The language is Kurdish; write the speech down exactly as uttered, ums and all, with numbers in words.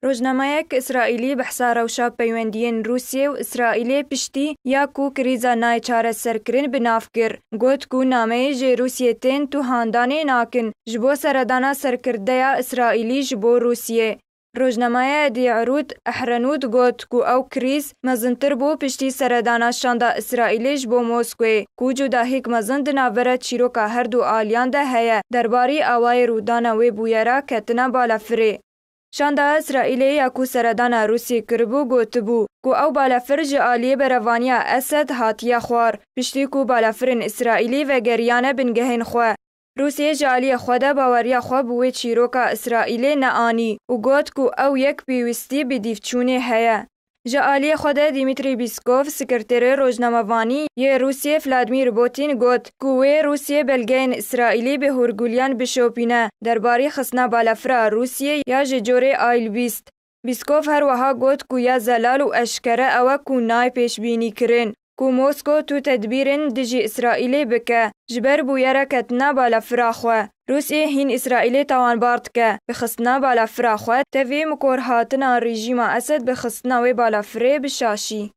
Rojnameyek Îsraîlî behsa rewşa peywendiyên Rûsiyê û Îsraîlê piştî ya ku krîza nayê çareserkirin bi nav kir, got ku nameyê ji Rûsiyê tên tu handanê nakin ji bo seredana serkirdeya Îsraîlî ji bo Rûsiyê. Rojnameya Dî'rût Ehrenût got ku ew krîz mezintir bû piştî seredana şanda Îsraîlê ji bo Moskowê, ku cudahîk mezin di navbera çîroka her du aliyan de heye derbarî awayê rûdana wê bûyera ketina balafirê. Şanda Îsraîlê ya ku seredana Rûsî kiribû gotibû ku ew balafir ji aliyê berevaniya Esed hatiye xwar, piştî ku balafirên Îsraîlî vegeriyane bingehên xwe. Rûsiyê ji aliyê xwe de baweriya xwe bi wê çîroka Îsraîlê neanî û got ku ew yek pêwîstî bi dîvçûnê heye. Ji aliyê xwe de Dîmîtrî Pîskov, sekreterê rojnamevanî yê Rûsiyê Vladimir Putin got ku wê Rûsiyê belgeyên Îsraîlî bi hûrgulîyan bişopîne derbarî xistina balafira Rûsiyê ya ji corê Ayl bîst. Pîskov her wiha got ku ya zelal û eşkere ew e ku nayê pêşbînîkirin ku Mosko tu tedbîrên dijî Îsraîlê bike, ji ber bûyera ketina balafira xwe. Rûsiyê hîn Îsraîlê tawanbar dike, bi xistina balafira xwe tevî mikorhatina rejîma Esed bi xistina wê balafirê bi şaşî.